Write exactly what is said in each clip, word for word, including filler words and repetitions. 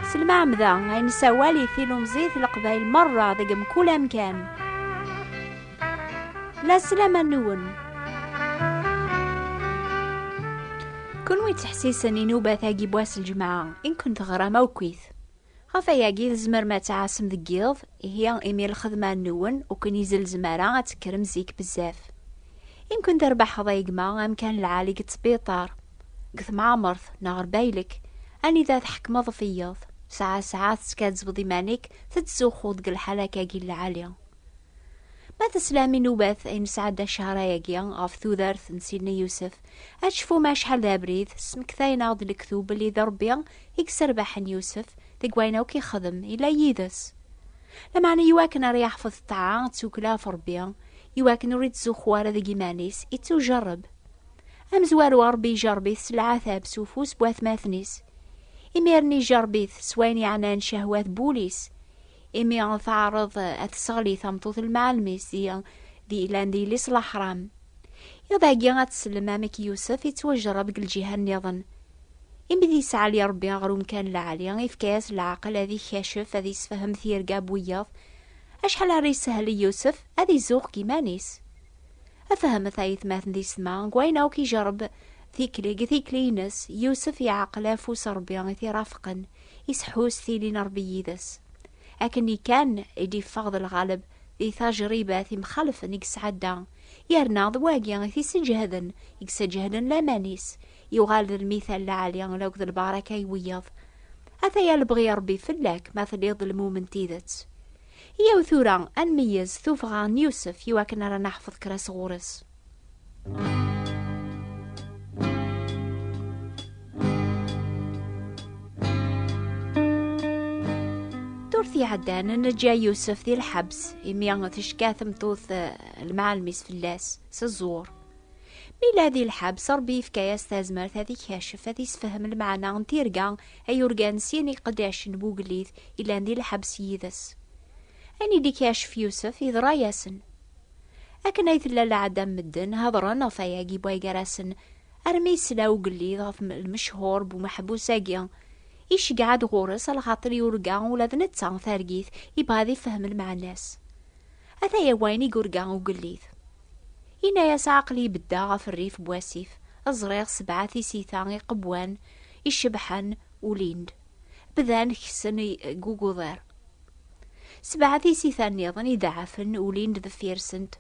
S lmeɛmda ay nessawal i tilumẓit n Leqbayel merra deg mkul amkan. La sslama-nwen. Kunwi ttḥessisen i nnubat-agi n wass n lǧemɛa, i nken-teɣram akkit. Ɣef ayagi tzemrem ad tɛasem deg yiḍ, ihi imi lxedma-nwen ur ken-izelzem ara ad tekkrem zik bezzaf. Imken terbaḥeḍ a gma amkan lɛali deg ttbiṭar, deg temɛamert neɣ ɣer baylek, anida tḥekmeḍ f yiḍ, saɛa saɛa teskazzbeḍ iman-ik, tettzuxxuḍ deg lḥal akkagi lɛali. Ma teslam i nnubat ay nesɛedda ccher-agi ɣef tudert n Sidna Yusef, ad tecfum acḥal d abrid, smektayen-aɣ-d lektub belli d Ṛebbi i yesserbaḥen Yusef deg wayen akk ixdem, yella yid-s. Lameɛna iwakken ara yeḥfeḍ ṭṭaɛa d tukkla ɣef Ṛebbi, iwakken ur ittzuxxu ara deg iman-is, ittujerreb. Amezwaru Ṛebbi ijerreb-it s lɛatab s ufus n watmaten-is. Imiren ijerreb-it s wayen yeɛnan cehwat n wul-is, imi teɛreḍ ad tesseɣli tameṭṭut n lmeɛlem-is di, di ilan di yelli-s n leḥram. Iḍ-agi ad tsellem amek Yusef ittwajerreb deg lǧiha nniḍen. Imi d-yesɛali Ṛebbi ɣer umkan lɛali, ifka-yas leɛqel ad ikacef, ad yessefhem tirga n wiyaḍ. Acḥal ara yeshel i Yusef ad izuxx deg iman-is. Afehmet ay atmaten d yessetma, deg wayen akk ijerreb tikli, deg tikli-ines, Yusef iɛqel afus Ṛebbi i t-irafqen, iseḥḥu s tili n Ṛebbi yid-s. Akken kan i d-iffeɣ d lɣaleb di tajribat imxalfen i yesɛedda, yerna d wagi i t-isseǧhden, i yesseǧhden laman-is, yuɣal d lmital lɛali akked lbaraka i wiyaḍ. Ataya lebɣi n Ṛebbi fell-ak ma telliḍ d lmumen n tidet. Iyyaw tura ad nmeyyez tuffɣa n Yusef iwakken ara neḥfeḍ kra sɣur-s. Ddurt iɛeddan, neǧǧa Yusef di lḥebs, imi tecka tmeṭṭut, eh, lmeɛlem-is fell-as, s ẓẓur. Mi yella di lḥebs, Ṛebbi yefka-yas tazmert ad ikacef, ad isefhem lmeɛna n tirga ay urgan sin iqeddacen n ugellid yellan di lḥebs yid-s. Ayen i d-ikacef Yusef yeḍra-yasen. Akken ay tella lɛada n medden, hedṛen ɣef wayagi n way gar-asen, armi yesla ugellid ɣef m-, lmechur n umeḥbus-agi. Iceggeɛ-d ɣur-s, alaxaṭer yurga ula d netta targit, yebɣa ad ifhem lmeɛna-s. Ataya wayen i yurga ugellid. Yenna-yas: "Aql-i beddeɣ ɣef rrif n wasif, ẓriɣ sebɛa tisita iqewwan, icebḥen, ulin-d. Bdan kessen i-, deg uguḍar. Sebɛa tisita nniḍen iḍeɛfen ulin-d deffir-sent,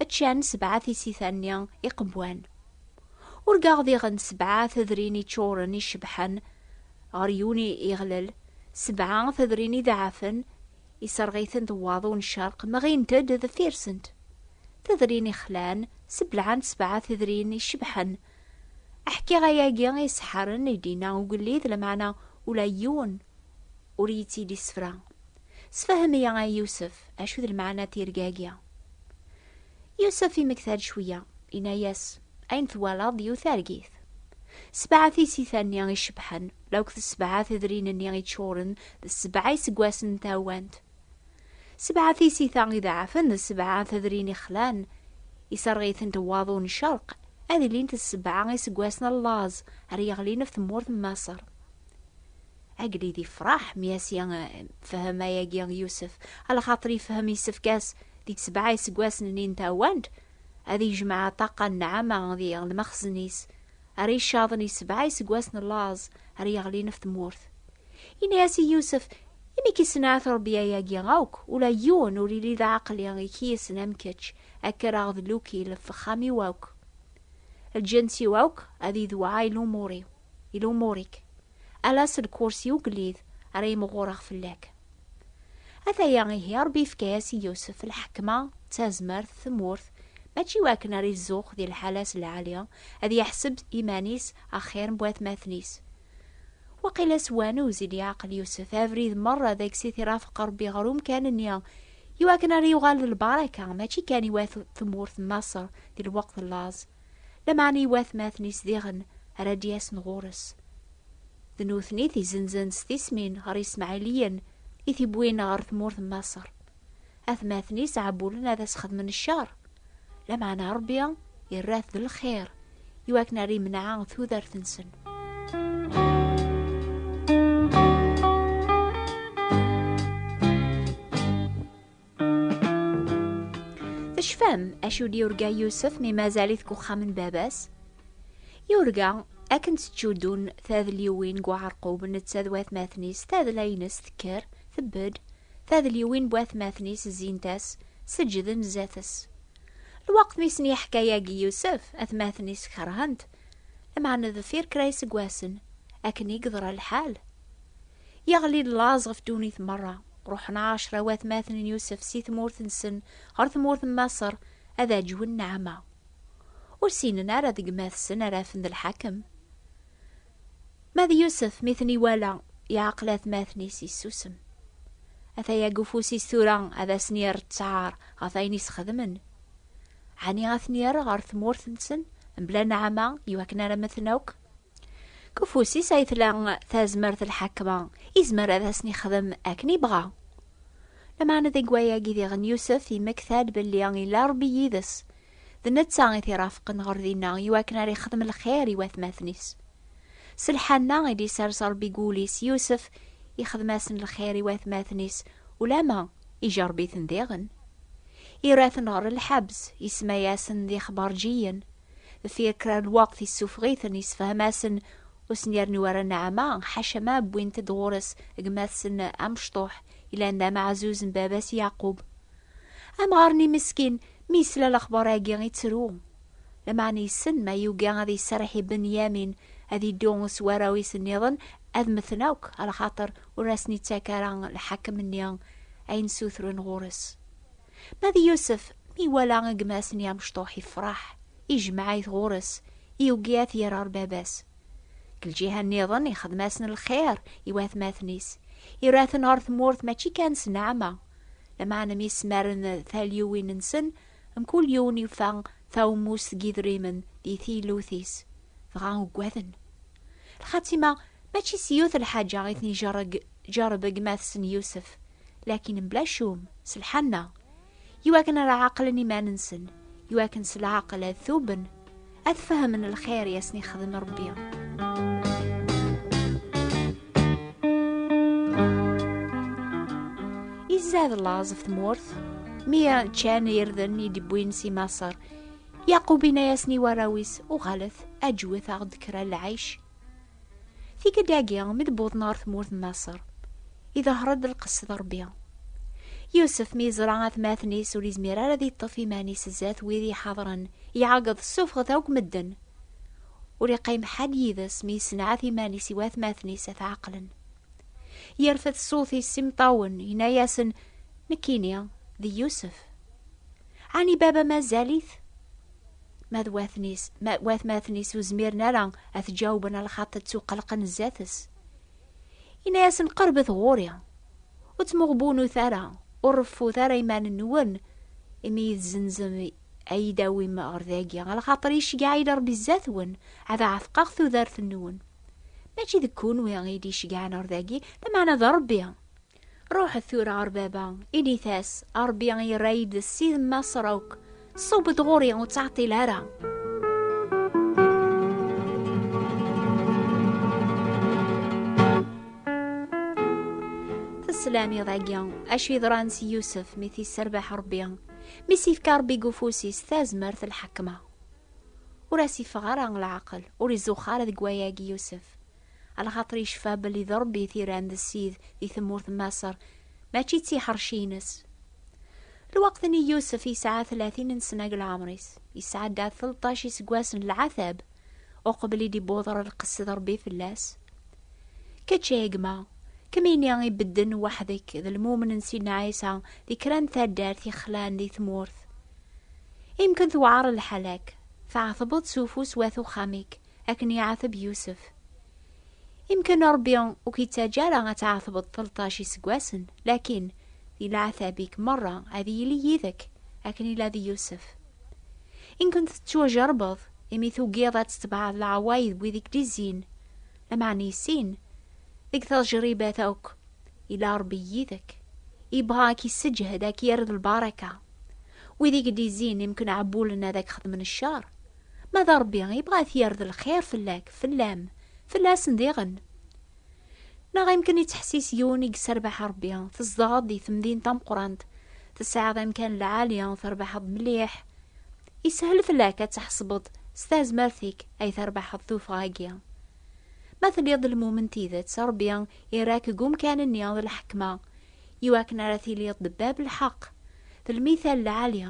ččan sebɛa tisita-nni iqewwan. Urgaɣ diɣen sebɛa tedrin iččuren icebḥen ɣer yiwen iɣlel, sebɛa tedrin iḍeɛfen, iserɣ-itent waḍu n ccerq, mɣint-d deffir-sent. Tedrin ixlan, sebleɛent sebɛa tedrin icebḥen. Ḥkiɣ ayagi i iseḥḥaren i d-yenna ugellid, lameɛna ula yiwen ur yettili isefra. Sefhem-iyi, ay Yusef, acu d lmeɛna n tirga-agi?" Yusef imekta-d cwiya, yenna-yas: "Ayen twalaḍ d yiwet targit. Sebɛa tisita-nni icebḥen, la akked sebɛa tedrin-nni iččuren d sebɛa iseggasen n tawant. Sebɛa tisita iḍeɛfen d sebɛa tedrin ixlan, iserɣ-itent waḍu n ccerq, ad ilint d sebɛa iseggasen n laẓ ara yeɣlin ɣef tmurt n Maṣer." Agellid ifreḥ mi as-yefhem ayagi Yusef, alaxaṭer yefhem yessefk-as di sebɛa iseggasen-nni n tawant ad yejmeɛ ṭṭaqa n nneɛma di lmexzen-is, ara icaḍen i sebɛa iseggasen n laẓ ara yeɣlin ɣef tmurt. Yenna-yas i Yusef: "Imi k-isenɛet Ṛebbi ayagi akk, ula yiwen ur ili d aɛeqli i k-yessen am kečč, ad kkreɣ d lukil ɣef uxxam-iw akk. Lǧens-iw akk ad idewɛa i lumuṛ-iw, i lumuṛ-ik. Ala s lkursi ugellid ara imɣureɣ fell-ak." Ataya ihi, Ṛebbi yefka-yas i Yusef lḥekma, d tazmert, tmurt, mačči wakken ara izuxx di lḥala-s lɛali, ad yeḥseb iman-is axir n watmaten-is. Waqila s wanuz i d-yeɛqel Yusef abrid merra deg-s i t-irafeq Ṛebbi ɣer umkan-nni, iwakken ara yuɣal d lbaraka, mačči kan i wat tmurt n Maṣer di lweqt n laẓ, lameɛna i watmaten-is diɣen ara d-yasen ɣur-s. D nutni i t-izenzen s tismin ɣer Ismaɛiliyen i t-iwwin ɣer tmurt n Maṣer. Atmaten-is ɛewwlen ad as-xedmen ccer, lameɛna Ṛebbi irra-t d lxir, iwakken ara imneɛ tudert-nsen. Fem acu d-yurga Yusef mi mazal-it deg uxxam n baba-s? Yurga akken ttjuddun tadliwin deg uɛerqub, netta d watmaten-is, tadla-ines tekker, tebded, tadliwin n watmaten-is zzint-as, seǧǧden zdat-s. Lweqt mi sen-yeḥka yagi Yusef, atmaten-is kerhen-t, lameɛna deffir kra iseggasen, akken i yeḍra lḥal, yeɣli-d laẓ ɣef ddunit merra. Ruḥen ɛecra watmaten n Yusef si tmurt-nsen ɣer tmurt n Maṣer ad aǧwen nneɛma. Ur ssinen ara d gma-tsen ara afen d lḥakem. Ma d Yusef, mi ten-iwala, yeɛqel atmaten-is, yessusem. Ataya deg ufus-is tura ad asen-yerr ttaɛer ɣef ayen i s-xedmen. Ɛni ad ten-yerr ɣer tmurt-nsen mebla nneɛma, iwakken ara mmten akk? Deg ufus-is ay tella tazmert n lḥakma, izmer ad asen-ixdem akken ibɣa. Lameɛna deg wayagi diɣen Yusef yemmekta-d belli yella Ṛebbi yid-s. D netta i t-irafqen ɣer dinna iwakken ara ixdem lxir i watmaten-is. S lḥanna i d-isers Ṛebbi deg wul-is Yusef, ixdem-asen lxir i watmaten-is, ulama ijerreb-iten diɣen. Irra-ten ɣer lḥebs, isemma-yasen d ixbarǧiyen. Deffir kra n lweqt issufeɣ-iten, issefhem-asen ur sen-yerni ara nneɛma, ḥaca ma wwin-t-id ɣur-s gma-tsen amecṭuḥ, yellan d ameɛzuz n baba-s Yeɛqub. Amɣar-nni meskin, mi yesla lexbar-agi, ittru. Lameɛna yessen ma yugi ad iserreḥ i Benyamin ad iddu s warraw-is nniḍen, ad mmten akk, alaxaṭer ur asen-ittak ara lḥakem-nni ayen sutren ɣur-s. Ma d Yusef, mi iwala gma-s-nni amecṭuḥ, ifreḥ, ijmeɛ-it ɣur-s, yugi ad t-yerr ɣer baba-s. Deg lǧiha nniḍen, ixdem-asen lxir i watmaten-is, irra-ten ɣer tmurt mačči kan s nneɛma, lameɛna mi smaren taliwin-nsen, mkul yiwen yufa tawemmust deg idrimen di tillut-is, dɣa uggaden. Lxatima mačči s yiwet lḥaǧa i ten-ijerreg-, jerreb gma-tsen Yusef, lakin mebla cum, s lḥanna, iwakken ara ɛaqlen iman-nsen, iwakken s leɛqel ad tuben, ad fehmen lxir i asen-ixdem Ṛebbi. Izad laẓ ɣef tmurt, mi ččan irden i d-wwin si Maṣer, Yeɛqub inna-yasen i warraw-is: "Uɣalet, aǧwet-aɣ-d kra n lɛic." Tikkelt-agi, mi d-wwḍen ɣer tmurt n Maṣer, iḍher-d lqess d Ṛebbi. Yusef, mi yeẓra atmaten-is ur izmir ara ad iṭṭef iman-is zdat wid iḥeḍren, iɛeggeḍ: "Ssufɣet akk medden!" Ur iqqim ḥedd yid-s, mi yessenɛat iman-is i watmaten-is ad t-ɛeqlen. Yerfed ṣṣut-is s imeṭṭawen, yenna-yasen: "Nekkini d Yusef. Ɛni baba mazal-it?" Ma d watmaten-is, ma, watmaten-is ur zmiren ara ad t-ǧawben, alaxaṭer ttuqelqen zdat-s. Yenna-yasen: "Qerbet ɣur-i, ur ttmuɣbunut ara, ur reffut ara iman-nwen imi i tzenzem ad yi-d-tawim ɣer dagi, alaxaṭer iceggeɛ-iyi-d Ṛebbi zdat-wen, ad ɛetqeɣ tudert-nwen. Mačči d kunwi i d-iceggɛen ɣer dagi, lameɛna d Ṛebbi. Ruḥet tura ɣer baba, init-as: Ṛebbi yerra-yi-d ssid n Maṣer akk, ṣubb-d ɣur-i, ur ttɛeṭṭil ara." Teslam iḍ-agi acu yeḍran s Yusef mi t-isserbeḥ Ṛebbi, mi s-ifka Ṛebbi deg ufus-is tazmert n lḥekma. Ur as-iffeɣ ara leɛqel, ur izuxx ara deg wayagi Yusef. Alaxaṭer yecfa belli d Ṛebbi i t-iran d ssid di tmurt n Maṣer, mačči d tiḥerci-ines. Lweqt-nni Yusef yesɛa tlatin n ssna deg leɛmer-is, yesɛedda tleṭṭac iseggasen n leɛtab, uqbel i d-iwweḍ lqess d Ṛebbi fell-as. Kečč a gma, kemmini ibedden weḥd-k d lmumen n Sidna Ɛisa di kra n taddart ixlan di tmurt. Imken tewɛer lḥala-k, tɛetbeḍ s ufus wat uxxam-ik, akken iɛeteb Yusef. Imken Ṛebbi ur k-ittaǧǧa ara ad tɛetbeḍ tleṭṭac iseggasen, lakin di leɛtab-ik merra ad yili yid-k, akken ila d Yusef. Imken tettwajerrbeḍ, imi tugiḍ ad tetbeɛeḍ leɛwayed n wid i k-d-izzin. Lameɛna issin, deg tejribat akk, ila Ṛebbi yid-k. Ibɣa ad k-isseǧhed, ad k-yerr d lbaraka. Wid i k-d-izzin imken ɛewwlen ad ak-xedmen ccer. Ma d Ṛebbi ibɣa ad t-yerr d lxir fell-ak, fell-am, fell-asen diɣen. Neɣ imken ittḥessis yiwen i yesserbaḥ Ṛebbi, tezdeɣeḍ di temdint tameqqrant, Tesɛiḍ amkan lɛali, terbaḥeḍ mliḥ. Ishel fell-ak ad tḥesbeḍ s tazmert-ik ay terbaḥeḍ tuffɣa-agi. Ma telliḍ d lmumen tidet, Ṛebbi irra-k deg umkan-nni d lḥekma, iwakken ara tiliḍ d bab lḥeqq, d lmital lɛali.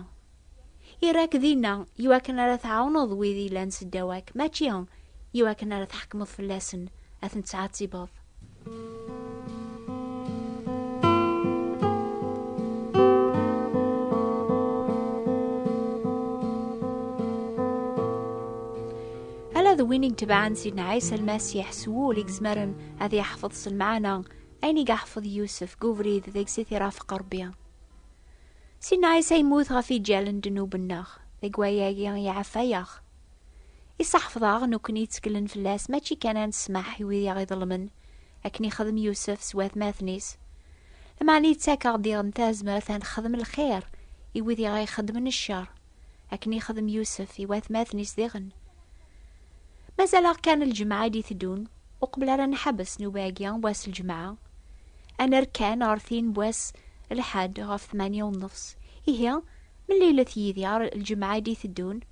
Irra-k dinna iwakken ara tɛawneḍ wid yellan seddaw-ak, mačči iwakken ara tḥekmeḍ fell-asen, ad ten-tettɛettibeḍ. Ala d win i yetebɛen Sidna Ɛisa Lmasiḥ s wul i izemren ad yeḥfeḍ s lmeɛna ayen i yeḥfeḍ Yusef deg ubrid deg-s i t-irafeq Ṛebbi. Sidna Ɛisa yemmut ɣef iǧal n ddnub-nneɣ, deg wayagi iɛeffa-yaɣ. Iseḥfeḍ-aɣ nekkni yetteklen fell-as, mačči kan ad nesmeḥ i wid i aɣ-iḍelmen, akken ixdem Yusef s watmaten-is. Lameɛna yettak-aɣ diɣen tazmert ad nexdem lxir i wid i aɣ-ixeddmen ccer, akken ixdem Yusef i watmaten-is diɣen. Mazal-aɣ kan lǧemɛa i d-iteddun, uqbel ara nḥebbes nnuba-agi n wass lǧemɛa, ad nerr kan ɣer tin n wass lḥedd ɣef tmanya u nnefs. Ihi, mellilet yid-i ɣer lǧemɛa i d-iteddun.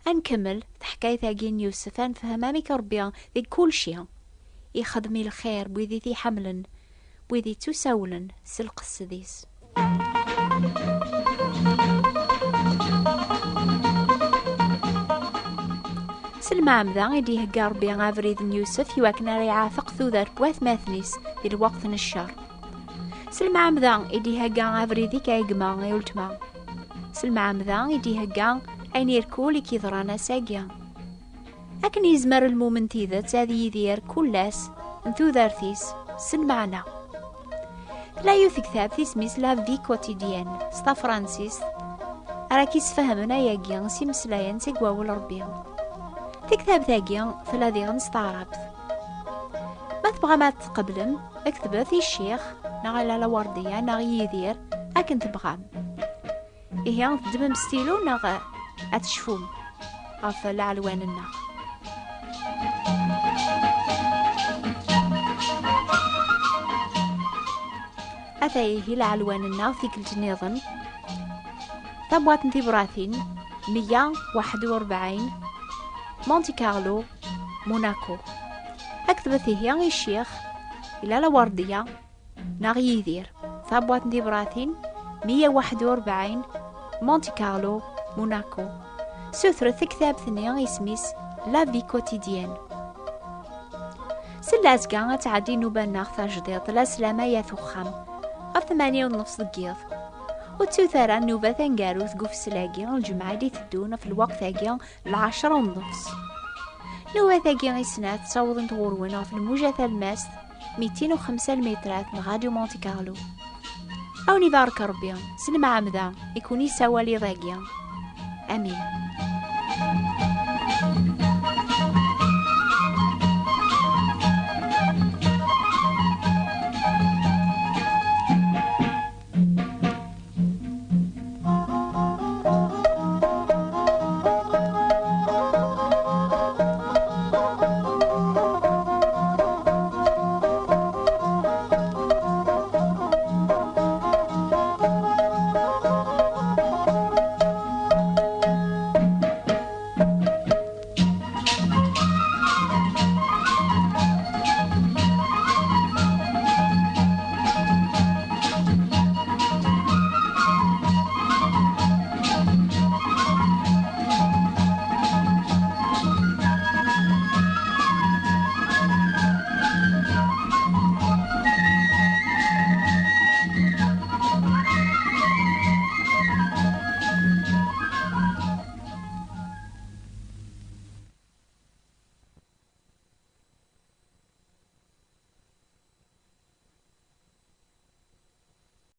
Ad nkemmel taḥkayt-agi n Yusef, ad nefhem amek Ṛebbi deg kulci ixdem i lxir n wid i t-iḥemmlen, n wid ittusawlen s lqesd-is. S lmeɛmda i d-ihegga Ṛebbi abrid n Yusef iwakken ara iɛateq tudert n watmaten-is di lweqt n ccer. S lmeɛmda i d-ihegga abrid-ik a gma, a weltma. S lmeɛmda i d-ihegga ayen irkul i k-yeḍran ass-agi. Akken yezmer lmumen tidet ad yidir kul ass n tudert-is s lmeɛna. Tella yiwet tektabt isem-is La Vie Quotidienne s tafransist, ara k-isfehmen ayagi s imeslayen seg wawal Ṛebbi. Tektabt-agi tella diɣen s taɛrabt. Ma tebɣam ad tqeblem, ketbet i ccix neɣ i Lala Werdiya neɣ i Yidir akken tebɣam. Ihi, teddmem stilu neɣ ad tecfum ɣef lɛelwan-nneɣ? Ataya ihi lɛelwan-nneɣ tikkelt nniḍen. Tabwaṭ n tibratin meyya u waḥed u rebɛin, Monte Carlo, Monaco. Aktbet ihi i ccix i Lala Werdiya neɣ Yidir, tabwaṭ n tibratin meyya u waḥed u rebɛin, Monte Carlo, Monaco. Sutret taktabt-nni isem-is La Vie Quotidienne. S lɛezga ad tɛeddi nnuba-nneɣ tajdiṭ, la slama yat uxxam, ɣef tmanya u nnefs deg yiḍ. Ur ttut ara nnuba taneggarut deg ufsel-agi, lǧemɛa i d-iteddun ɣef lweqt-agi, lɛecra u nnefs. Nnubat-agi i snat ttawḍent ɣur-wen ɣef lmuja talmast, mitin u xemsa lmitrat n Radio Monte Carlo. A wen ibarek Ṛebbi, s lemɛamda i kun-isawal iḍ-agi. Amin.